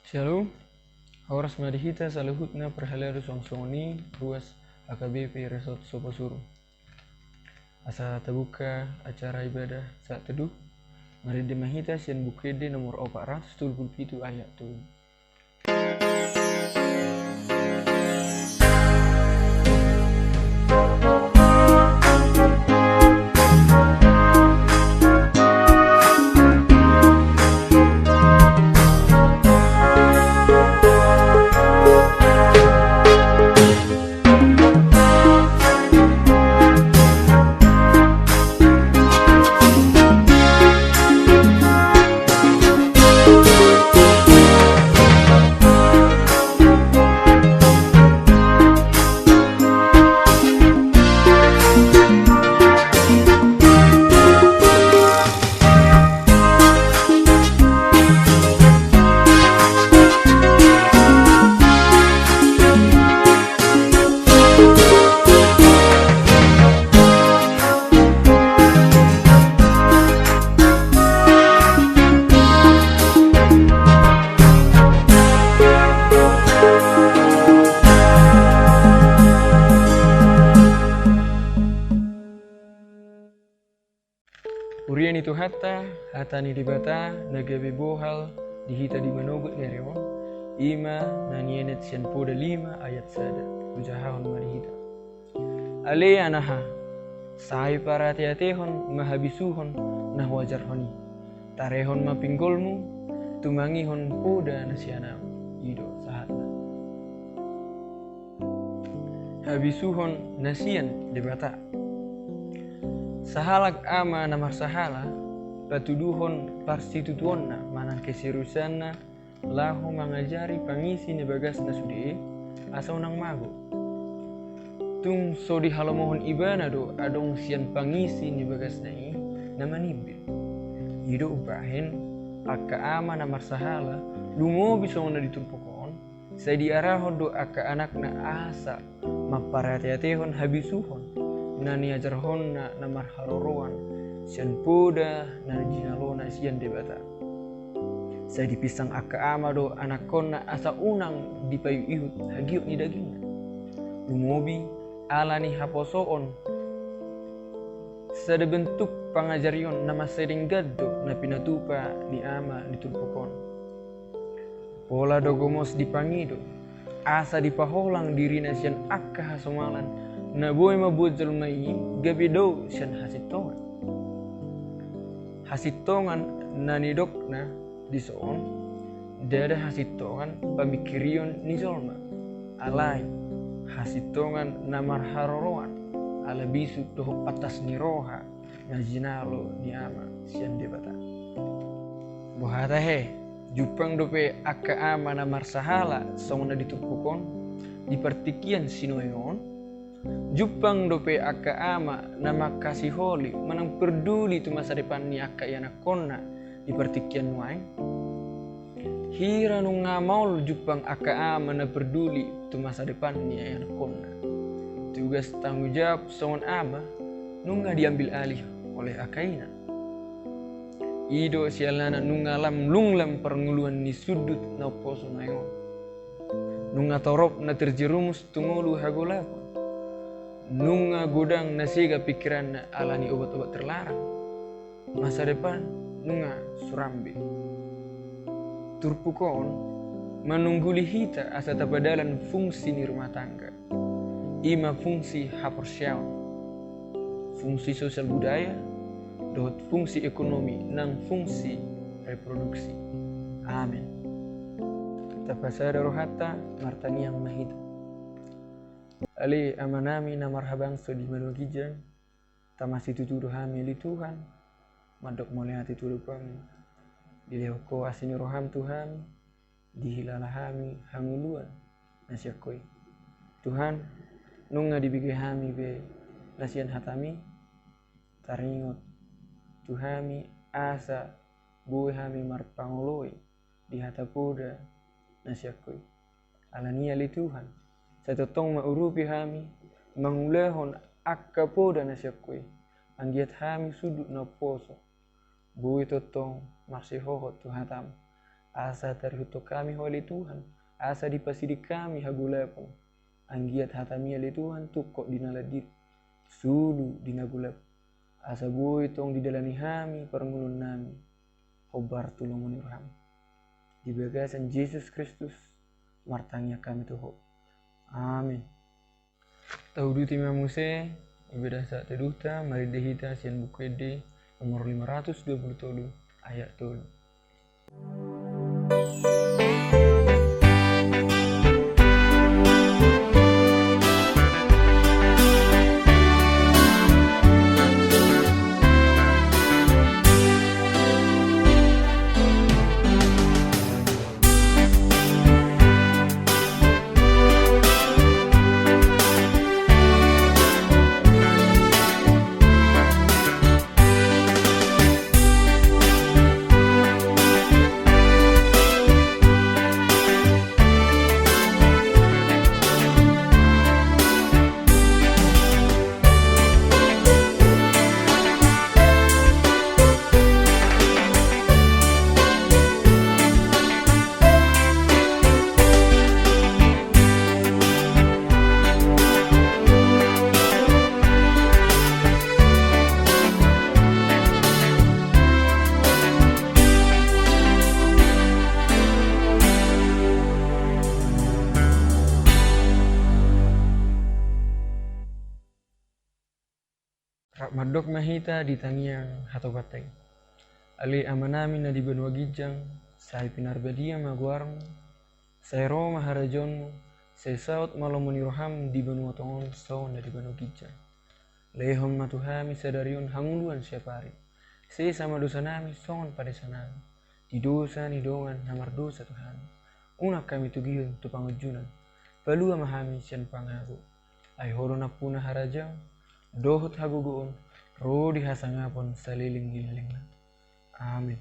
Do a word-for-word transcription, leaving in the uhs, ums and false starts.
Shalom. Horas ma di hita saluhutna parhalado suang songon i ruas H K B P Resort Soposurung. Asa tabuka acara ibadah saat teduh, marende ma hita sian Buku Ende nomor opat ratus tolu pulu pitu ayat tolu. Huria ni Tuhanta, hata ni Debata na gabe bohal di hita di manogot ni ari on, i ma na nienet sian Poda lima ayat sada. Hujahahon ma di hita. Ale anaha, sai parateatehon ma habisuhon na huajarhon i. Tarehon ma pinggolmu, tumangihon poda na sian ahu. I do sahatna. Habisuhon na sian Debata. Sahalak ama na marsahala patuduhon parsitutuonna manang keseriusanna laho mangajari pangisi ni bagasna sude asa unang mago. Tung so dihalomohon ibana do adong sian pangisi ni bagasna i na manimbit. I do umbahen angka ama na marsahala, lumobi songon na di turpuk on, sai diarahon do angka anakna asa mamparateatehon habisuhon na niajarhonna na marharoroan sian poda na jinalona sian Debata. Sai dipinsang angka ama do anakkonna asa unang dipaihutihut hagiot ni dagingna. Lumobi ala ni haposoon, sada bentuk pangajarion na mansai denggan do na pinatupa ni ama di turpuk on. Pola do gomos dipangido asa dipaholang dirina sian angka hasomalan na boi mambuat jolma i gabe dao sian hasintongan. Hasintongan na nidokna dison, ndada hasintongan pamingkirion ni jolma, alai hasintongan na marharoroan ala bisuk dohot pantas ni roha na jinalo ni ama sian Debata. Boha tahe, jumpang dope angka ama na marsahala songon na di turpuk on di partingkian sinuaeng on? Jumpang dope angka ama na mangkasiholi manang parduli tu masa depan ni angka ianakkonna di partingkian nuaeng? Hira nunga maol jumpang angka ama na parduli tu masa depan ni ianakkonna. Tugas tanggung jawab songon ama nunga diambil alih oleh angka ina. I do sialana nunga lam lunglam parngoluan ni sundut na umposo nuaeng on. Nunga torop na terjerumus tu ngolu hagolapon. Nunga godang na sega pingkiranna ala ni obat-obat terlarang. Masa depan nunga surambe. Turpuk on manungguli hita asa tapadalan fungsi ni rumah tangga, i ma fungsi haporseaon, fungsi sosial budaya, dohot fungsi ekonomi nang fungsi reproduksi. Amen. Tapasada rohanta, martangiang ma hita. Ale Amanami na marhabangsa di banua ginjang, tama situtu do hami ale Tuhan, mandok mauliate tu adopanMu. Dilehon Ho asi ni rohaM tu hami, dihilala hami hangoluan na sian Ho i. Tuhan, nunga dibege hami be na sian hataMi, taringot tu hami asa boi hami marpangoloi di hata poda na sian Ho i. Alani i ale Tuhan, sai tongtong ma urupi hami mangulahon angka poda na sian Ho i, anggiat hami sundut na umposo, boi tongtong marsihohot tu hataM. Asa tarihuthon hami Ho ale Tuhan, asa dipasiding hami hagolapon. Anggiat hataMi ale Tuhan tungkot di na landit, sulu di na golap. Asa boi tong didalani hami parngoluonnami, hombar tu lomo ni rohaM. Di bagasan Jesus Kristus martangiang hami tu Ho. Amin. Tauduti ma muse ibadah saat teduhta, marende hita sian Buku Ende nomor lima ratus dua puluh tolu, ayat tolu. Rap mandok ma hita di tangiang hatopanta i. Ale Amanami na di banua ginjang, sai pinarbadia ma goarMu, sai ro ma harajaonMu, sai saut ma lomo ni rohaM di banua tonga on songon na di banua ginjang. Lehon ma tu hami sadari on hangoluan siapari. Sesa ma dosanami songon panesanami di dosa ni dongan na mardosa tu hami. Unang hami togihon tu pangunjunan. Palua ma hami sian pangago. Ai Ho do nampuna harajaon dohot hagogoon ro di hasangapon saleleng ni lelengna. Amin.